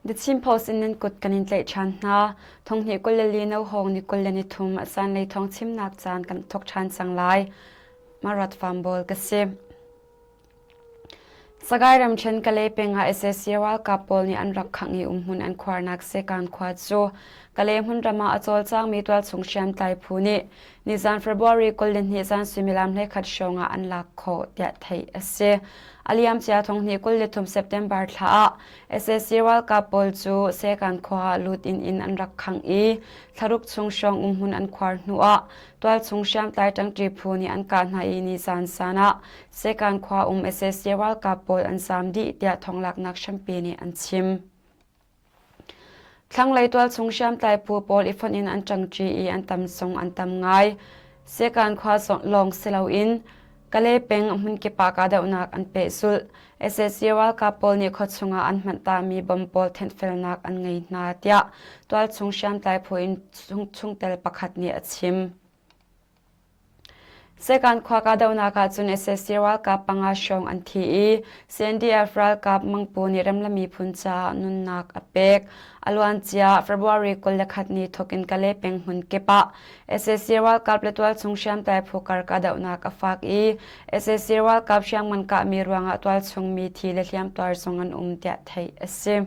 The Chin Post in nan kut kan in tlaih ṭhan hna. Thonghnih 24 no hawng ni 23 a zanlei thawng chimnak caan kan thawk ṭhan cang lai. Marat Farm Bawl ka si. Sagaing ramṭhen Kalay peng ah sac ralkap pawl nih an rak khangh i umhmun an khuarnak Sekan khua cu Kalay hmunram ah a cawlcangmi tualchung hriamtlai phu nih nizan February 22 zan suimilam 11 hrawng ah an lak khawh tiah theih a si. A liamcia thonghnih 23 September thla ah sac ralkap pawl cu Sekan khua ah lut in inn an rak khangh i thlaruk chung hrawng umhmun an khuar hnuah tualchung hriamtlai ṭangṭi phu nih an kah hna i nizan san ah Sekan khua um sac ralkap pawl an zaam dih tiah thonglaknak hrampi nih an chim. Thlanglei tualchung hriamtlai phu pawl i fonh in an ṭangṭi i an tam zong an tam ngai. Sekan khua lawng si loin Kalay peng hmunkip ah kahdohnak an pehzulh. Sac ralkap pawl nih khuachung ah an hmanhtami bomb pawl thenhfelnak an ngei hna tiah tualchung hriamtlai phu in chungtel pakhat nih a chim. Sekan khua kahdohnak ah cun sac ralkap panga hrawng an thi i CNDF ralkap Mangpu nih Remla miphun caah nunnak a pek. A luancia February 21 ni thawk in Kalay peng hmun kip ah sac ralkap le tualchung hriamtlai phu kar kahdohnak a fak i sac ralkap hriamngan kahmi ruangah tualchung mi thi le hliamtuar zong an um tiah theih a si.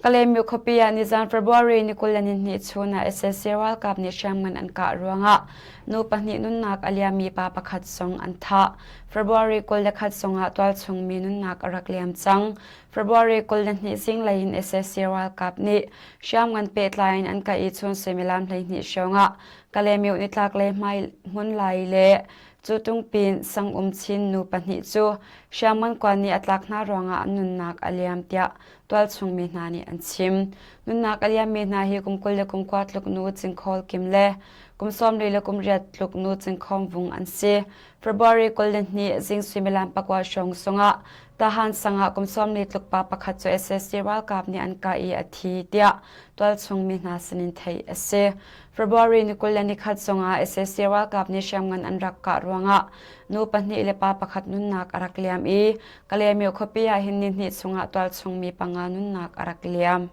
Kalaymyo khuapi ah nizan February ni 22 chun ah sac ralkap nih hriamngan an kah ruangah nu pahnih nunnak a liammi pa pakhat zong an thah. February 21 zongah tualchung mi nunnak a rak liam cang. February 22 zinglei in sac ralkap nih hriamngan pehtlai in an kah i chun suimilam 12 hrawngah Kalaymyo nitlaklei hmai hmunlai le Cutungpin sangum Chin nu pahnih cu hriamngan kuan nih a tlak hna ruangah an nunnak a liam tiah tualchung mi hna nih an chim. Nunnak a liammi hna hi kum 20 le kum kua tluk nu Cingkhawl Kim le kum 40 le kum riat tluk nu Cingkhawm Vung an si. February 22 zing suimilam pakua hrawng sungah Tahan sangah kum 40 tluk pa pakhat cu sac ralkap nih an kah i a thi tiah tualchung mi hna sinin theih a si. February ni 21 zongah sac ralkap nih hriamngan an rak kah ruangah nu pahnih le pa pakhat nunnak a rak liam i Kalaymyo khuapi ah hin nihnih chungah tualchung mi panga nunnak a rak liam.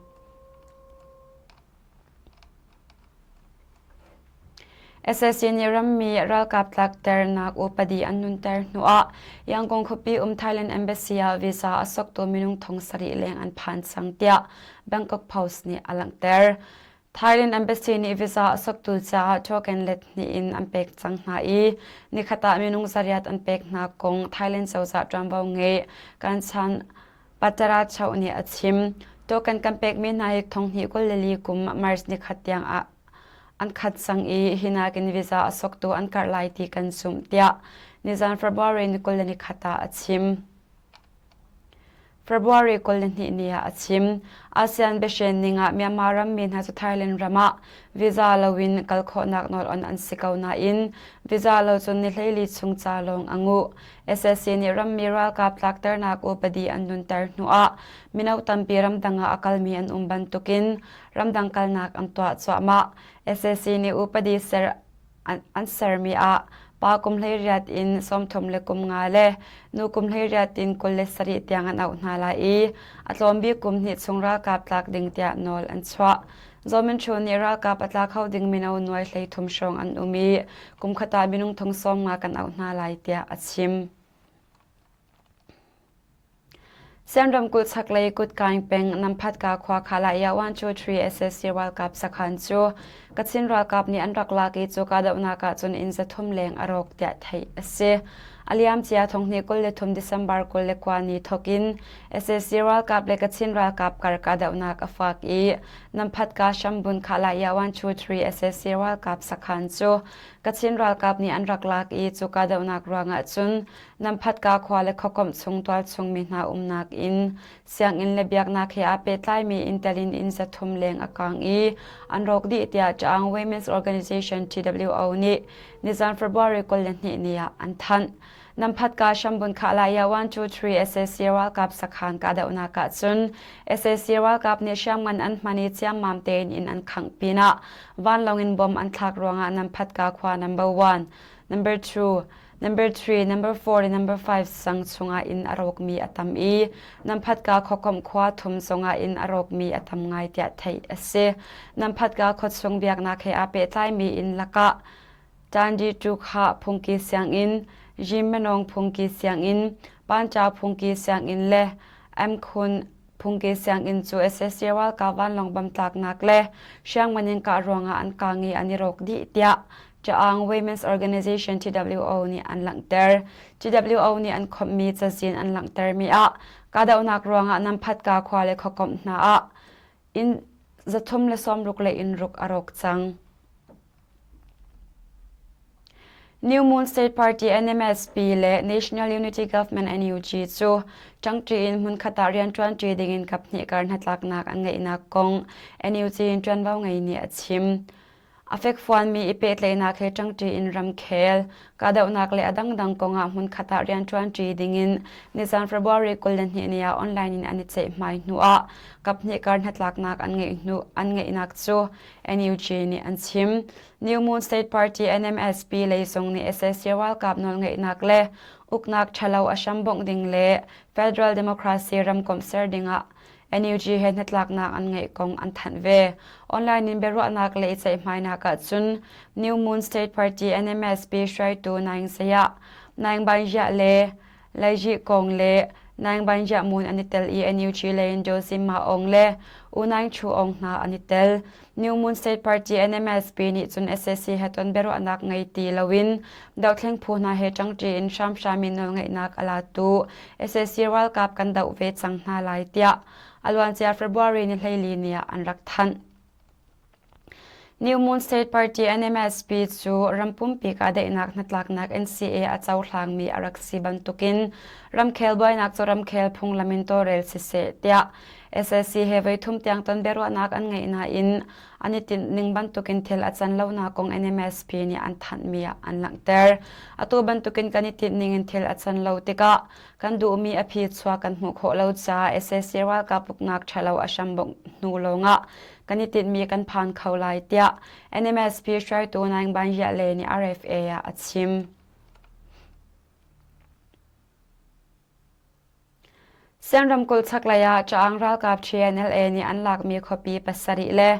Sac nih rammi ralkap tlakternak upadi an nunter hnuah Yangon khuapi um Thailand Embassy ah visa a soktu minung thong sarih leng an phan cang tiah Bangkok Post nih a langhter. Thailand Embassy nih visa a soktu caah token let hnih in an pek cang hna i nikhat ah minung zariat an pek hna kong Thailand cozah ṭuanvo ngei Kanchan Patarachoh nih a chim. Token kan pekmi hna hi thonghnih 24 kum March nikhat tiang ah an khat cang i hi nakin visa a soktu an karh lai ti kan zumh tiah nizan February ni 21 ah a chim. February 22 ni ah a chim. ASEAN biahren ning ah Myanmar rammi hna cu Thailand ram ah visa loin kal khawhnak nawl on an si ko nain visa lo cun ni 14 chung ca lawng a nguh. SSC nih rammi ralkap tlakternak upadi an nunter hnuah mino tampi ramdang ah a kalmi an um bantukin ramdang kalnak an tuah cuahmah. SSC nih upadi ser an sermi ah pa kum 18 in 30 le kum nga le nu kum 18 in 27 tiang an auh hna lai i a tlawm bik kum hnih chung ralkap tlak ding tiah nawl an chuah. Zaw Min Thu nih ralkap a tla kho ding mino nuai 33 hrawng an um i kum khat ah minung thong sawm nga kan auh hna lai tiah a chim. Sian ramkulh chaklei Kutkaing peng Namphatka khua Khalaya 123 SSC ralkap sakhan cu Kachin ralkap nih an rak lak i cu kahdohnak ah cun inn zathum leng a rawk tiah theih a si. A liamcia thonghnih 23 December 29 ni thawk in SSC ralkap le Kachin ralkap kar kahdohnak a fak i Namphatka Shambun Khalaya 123 SSC ralkap sakhan cu Kachin ralkap nih an rak lak i cu kahdohnak ruangah cun Namphatka khua le khuakomh chung tualchung mi hna umnak inn, sianginn le biaknak he aa pehtlaimi inn tel in inn zathum leng a kang i an rawk dih tiah Ta'ang Women's Organization TWO nih nizan February 22 ni ah an thanh. Namphatka Shambun Khalaya 123 SAC ralkap sakhan kahdohnak ah cun SAC ralkap nih hriamngan an hman i ciammam tein inn an khangh pinah vanlawng in bom an thlak ruangah Namphatka khua number 1, number 2, Number 3, Number 4 le Number 5 sang chungah inn a rawkmi a tam i Namphatka khuakomh khua thum zongah inn a rawkmi a tam ngai tiah theih a si. Namphatka khuachung biaknak he aa pehtlaimi inn lakah Tandi Tukha Phungki Sianginn, Yimmenong Phungki Sianginn, Panca Phungki Sianginn le Amkhun Phungki sianginn cu sac ralkap vanlawng bom tlaknak le hriangman in kah ruangah an kang i an i rawk dih tiah Ta'ang Women's Organization TWO nih an langhter. TWO nih an khawmhmi cazin an langhtermi ah kahdohnak ruangah Namphatka khua le khuakomh hna ah inn 360 le inn ruk a rawk cang. New Moon State Party NMSP le National Unity Government NUG cu ṭangṭi in hmunkhat ah rianṭuanṭi dingin kaphnih kar hnatlaknak an ngeihnak kong NUG in ṭuanvo ngei nih a chim. A fekfuanmi i pehtlaihnak he ṭangṭi in ramkhel, kahdohnak le a dangdang kongah hmunkhat ah rianṭuanṭi dingin nizan February 22 ni ah online in an i ceihmai hnuah kaphnih kar hnatlaknak an ngeih hnu an ngeihnak cu NUG nih an chim. New Moon State Party NMSP lei zong nih sac ralkap nawlngeihnak le uknak ṭhalo a hrambongh ding le Federal Democracy ramkomh ser dingah NUG he hnatlaknak an ngeih kong an thanh ve. Online in biaruahnak le i ceihmainak ahcun New Moon State Party NMSP hruaitu Naing Saya, Naing Bainjiah le Laiji Kong le Naing Bainjiah Mun an i tel i NUG lei in Josim Ma Aung le U Naing Chu Aung hna an i tel. New Moon State Party NMSP nih cun sac he ton biaruahnak ngei ti loin dohthleng phu hna he ṭangṭi in hramhram in nawlngeihnak a latu sac ralkap kan doh ve cang hna lai tiah a luancia February ni 14 ni ah an rak thanh. New Moon State Party NMSP cu ram pumpi kahdaihnak hnatlaknak NCA a cohlangmi a rak si bantukin ramkhel buainak cu ramkhel phunglam in tawlrel siseh tiah sac he voithum tiang ton biaruahnak an ngeih nain an i tinh ning bantukin thil a can lonak kong NMSP nih an thanhmi ah an langhter. Atu bantukin kan i tinh ning in thil a can lo tikah kan duhmi a phi chuak kan hmuh khawh lo caah sac ralkap uknak ṭhalo a hrambongh hnu lawngah kan i tinhmi kan phan kho lai tiah NMSP hruaitu Naing Ban Le nih RFA ah a chim. Sian ramkulh chaklei ah Caang ralkap TNLA nih an lakmi khuapi pasarih le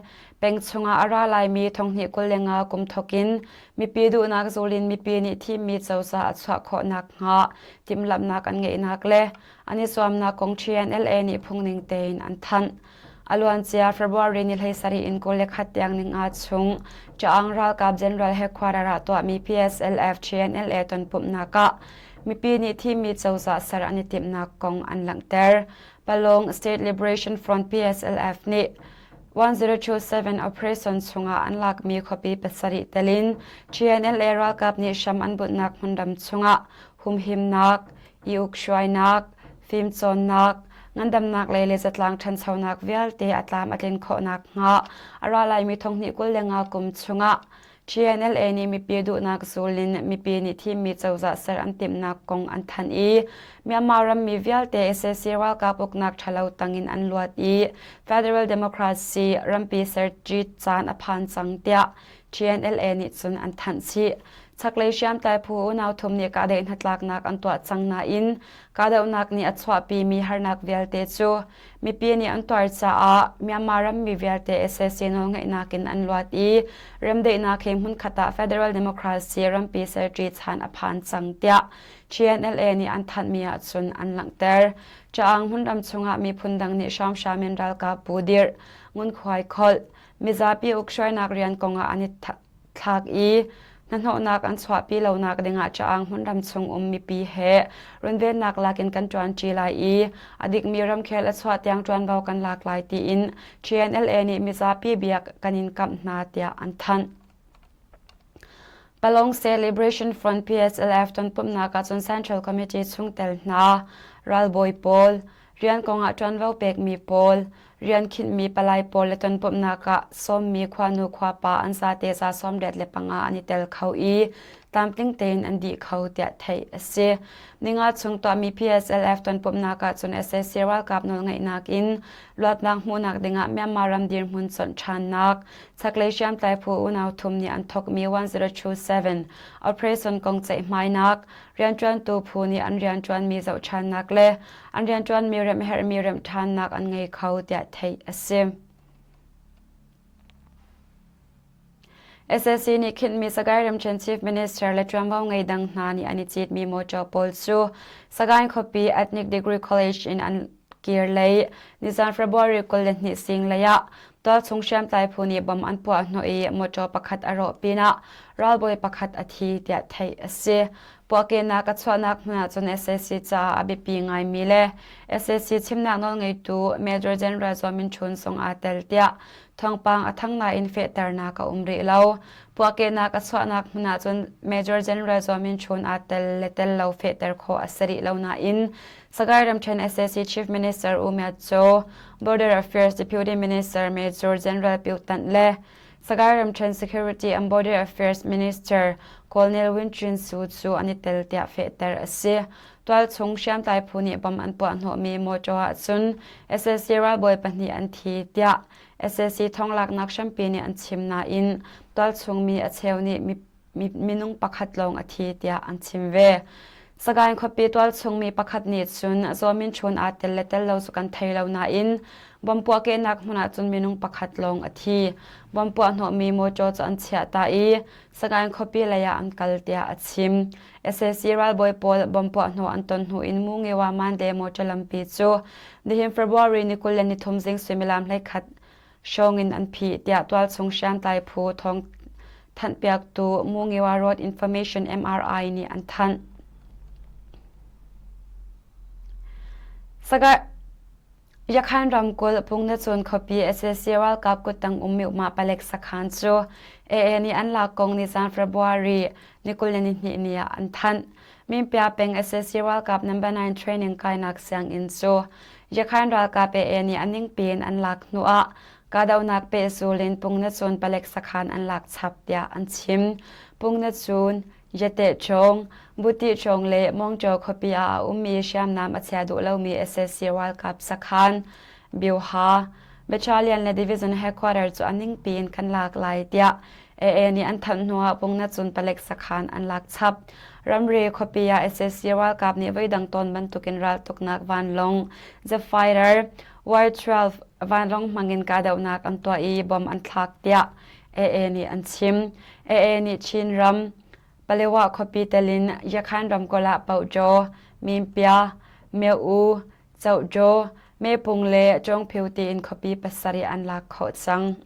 peng chungah a ra laimi thonghnih 25 kum thawk in mipi duhnak zul in mipi nih thimmi cozah a chuah khawh nakhnga timhlamhnak an ngeihnak le an i zuamnak kong TNLA nih phungning tein an thanh. A luancia February ni 17 in 21 tiang ninga chung Caang ralkap general headquarter ah tuahmi PSLF TNLA tonpumhnak ah mipi nih thimmi cozah ser an i timhnak kong an langhter. Palong State Liberation Front PSLF nih 1027 operation chungah an lakmi khuapi pasarih telin TNLA ralkap nih hram an bunhnak hmunram chungah humhimnak, i ukhruainak, fimcawnnak, ngandamnak lei le zatlang ṭhanchonak vialte a tlam a tlin khawh nakhnga a ra laimi thonghnih 25 kum chungah TNLA nih mipi duhnak zul in mipi nih thimmi cozah ser an timhnak kong an thanh i Myanmar rammi vialte sac ralkap uknak ṭhalo tangin an luat i Federal Democracy rampi serṭi caan a phan cang tiah TNLA nih cun an thanh chih. Chaklei hriamtlai phu unau thum nih kahdaih hnatlaknak an tuah cang nain kahdohnak nih a chuahpimi harnak vialte cu mipi nih an tuar caah Myanmar rammi vialte sac nawlngeihnak in an luat i remdaihnak he hmunkhat ah Federal Democracy rampi serṭi chan a phan cang tiah TNLA nih an thanhmi ahcun an langhter. Caang hmunram chungah miphun dang nih hramhram in ralkap bu dirh, ngunkhuai kholh, mizapi ukhruainak rian kongah an i thlak i hnahnawhnak an chuahpi lonak dingah Caang hmunram chung um mipi he runvennak lakin kan ṭuanṭi lai i a dikmi ramkhel a chuah tiang ṭuanvo kan lak lai tiin TNLA nih mizapi biak kan in kamh hna tiah an thanh. Palong State Liberation Front PSLF tonpumhnak ahcun Central Committee chungtel hna, ralbawi pawl, rian kongah ṭuanvo pekmi pawl, rian khinhmi palai pawl le tonpumhnak ah sawmmi khuanu khuapa an zate za 85 an i tel kho i tlamtling tein an dih kho tiah theih a si. Ninga chung tuahmi PSLF tonpumhnak ah cun sac ralkap nawlngeihnak in luatnak hmuhnak dingah Myanmar ram dirhmun conh ṭhannak, chaklei hriamtlai phu unau thum nih an thawkmi 1027 operation kong ceihmainak, rianṭuantu phu nih an rianṭuanmi zohṭhannak le an rianṭuanmi remh herhmi remh ṭhannak an ngei kho tiah theih a si. SAC nih khinhmi Sagaing ramṭhen Chief Minister le ṭuanvo ngei dang hna nih an i citmi mawṭaw pawl cu Sagaing khuapi Ethnic Degree College in an kir lei nizan February 22 zinglei ah tualchung hriamtlai phu nih bom an puah hnawh i mawṭaw pakhat a rawh pinah ralbawi pakhat a thi tiah theih a si. Puahkehnak a chuahnak hmun ah cun sac caah a biapi ngaimi le sac chimnak nawlngeitu Major General Zaw Min Htun zong aa tel tiah thawngpang a thang nain fehternak a um rih lo. Puahkehnak a chuahnak hmun ah cun Major General Zaw Min Htun aa tel le tel lo fehter khawh a si rih lo nain Sagaing ramṭhen sac Chief Minister U Myat Cho, Border Affairs Deputy Minister Major General Pyu Tanh le Sagaing ramṭhen Security and Border Affairs Minister Colonel Win Chin Su cu an i tel tiah fehter a si. Tualchung hriamtlai phu nih bom an puah hnawhmi mawṭaw ah cun sac ralbawi pahnih an thi tiah sac thonglaknak hrampi nih an chim nain tualchung mi a cheu nih minung pakhat lawng a thi tiah an chim ve. Sagaing khuapi tualchung mi pakhat nih cun Zaw Min Chun aa tel le tel lo cu kan thei lo nain bom puahkehnak hmun ah cun minung pakhat lawng a thi. Bom puah hnawhmi mawṭaw cu an chiah ta i Sagaing khuapi lei ah an kal tiah a chim. Sac ralbawi pawl bom puah hnawh an ton hnu in Mungewa Mande mawṭaw lampi cu nihin February ni 23 zing suimilam 11 hrawng in an phih tiah tualchung hriamtlai phu thawng thanhpiaktu Mungewa Road Information MRI nih an thanh. Yakhan ramkulh Pungnacun khuapi sac ralkap kuttang ummi mah palek sakhan cu AA nih an lak kong nizan February ni 22 ni ah an thanh. Minpia peng sac ralkap number 9 training kainak sianginn cu Yakhan ralkap AA nih a ningpi in an lak hnu ah kahdohnak pehzul in Pungnacun palek sakhan an lak chap tiah an chim. Pungnacun Yatehchawng, Butihchawng le Mawngṭaw khuapi ah a ummi hriamnam a chia duh lomi sac ralkap sakhan Byuha, Battalion le Division headquarter cu a ningpi in kan lak lai tiah AA nih an thanh hnuah Pungnacun palek sakhan an lak chap. Ramri khuapi ah sac ralkap nih voidang tawn bantukin raltuknak vanlawng The Fighter Y-12 vanlawng hmangin kahdohnak an tuah i bom an thlak tiah AA nih an chim. AA nih Chinram, Palewa khuapi telin Yakhan ramkulh ah Pohjaw, Minpia, Myo-u, Cohjaw, Mepung le Cawngphio tiin khuapi pasarih an lak khawh cang.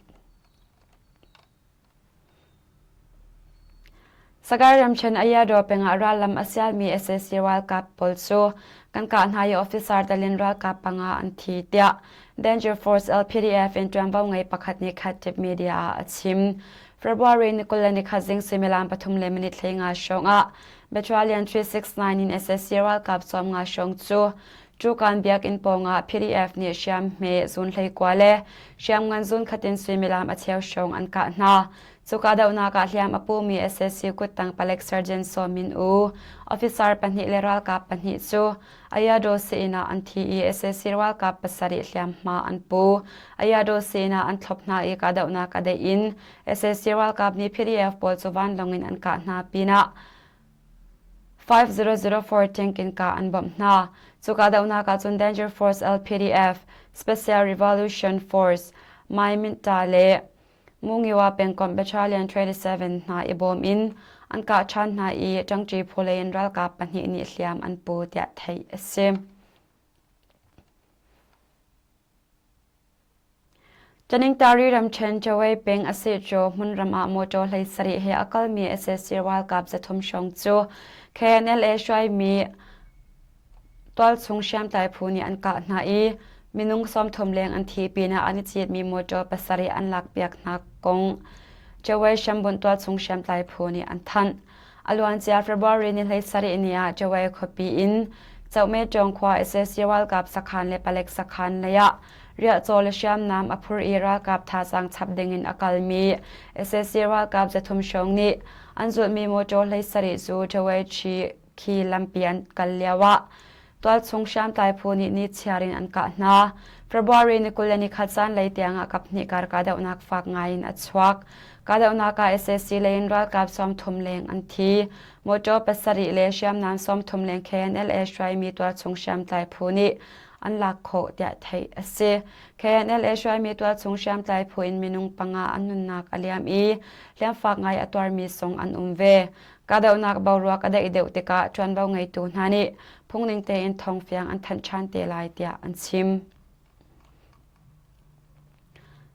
Sagaing ramṭhen Ayadaw peng ah rallam a sialmi sac ralkap pawl cu kan kah hna i officer telin ralkap panga an thi tiah Danger Force LPDF in ṭuanvo ngei pakhat nih Khat Media ah a chim. February ni 21 zing suimilam pathum le minute 15 hrawng ah Battalion 369 in sac ralkap 90 hrawng cu Ṭukan biakinn pawngah PDF nih hriamhme zun 19 le hriamngan zun khat in suimilam a cheu hrawng an kah hna. Cu kahdohnak ah hliam a pumi sac kuttang palek Sergeant Saw Min U, officer pahnih le ralkap pahnih cu Ayadaw sii-inn ah an thi i sac ralkap pasarih hliamhma an pu. Ayadaw sii-inn ah an thlop hna i kahdohnak a daih in sac ralkap nih PDF pawl cu vanlawng in an kah hna pinah 5004 tank in kah an bawmh hna. Cu kahdohnak ah cun Danger Force LPDF, Special Revolution Force, Mai Minta le Mungiwa pengkomh Battalion 27 hna i bawm in an kah ṭhan hna i ṭangṭi phu lei in ralkap pahnih nih hliam an pu tiah theih a si. Taningtari ramṭhen Chawei peng a si cu hmunram ah motor hlei sarih he a kalmi sac ralkap 300 hrawng cu KNLA hruaimi Tualchung hriamtlai phu nih an kah hna i minung 30 leng an thi pinah an i citmi motor pasarih an lakpiak hna kong Chawei hrambunh tualchung hriamtlai phu nih an thanh. A luancia February ni 17 ni ah Chawei khuapi in Cohmetṭawng khua sac ralkap sakhan le palek sakhan lei ah riahcaw le hriamnam a phur i ralkap thazaang chap dingin a kalmi sac ralkap 300 hrawng nih an zulhmi motor 17 cu Ṭaweiṭhi khi lampi an kal lioah tualchung hriamtlai phu nih nichiar in an kah hna. February ni 21 zanlei tiangah kaphnih kar kahdohnak fak ngaiin a chuak. Kahdohnak ah sac lei in ralkap 30 leng an thi. Motor pasarih le hriamnam 30 leng KNLA hruaimi tualchung hriamtlai phu nih an lak khawh tiah theih a si. KNLA hruaimi tualchung hriamtlai phu in minung panga an nunnak a liam i hliamfak ngai a tuarmi zong an um ve. Kahdohnak boruak a daih deuh tikah ṭuanvo ngeitu hna nih phungning tein thawngfiang an thanh ṭhan te lai tiah an chim.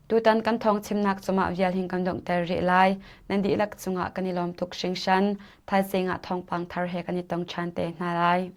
Tutan kan thawng chimnak cungah vial hin kan donghter rih lai. Nan dihlak cungah kan i lawm tuk hringhran. Thaizing ah thawngpang thar he kan i tong ṭhan te hna lai.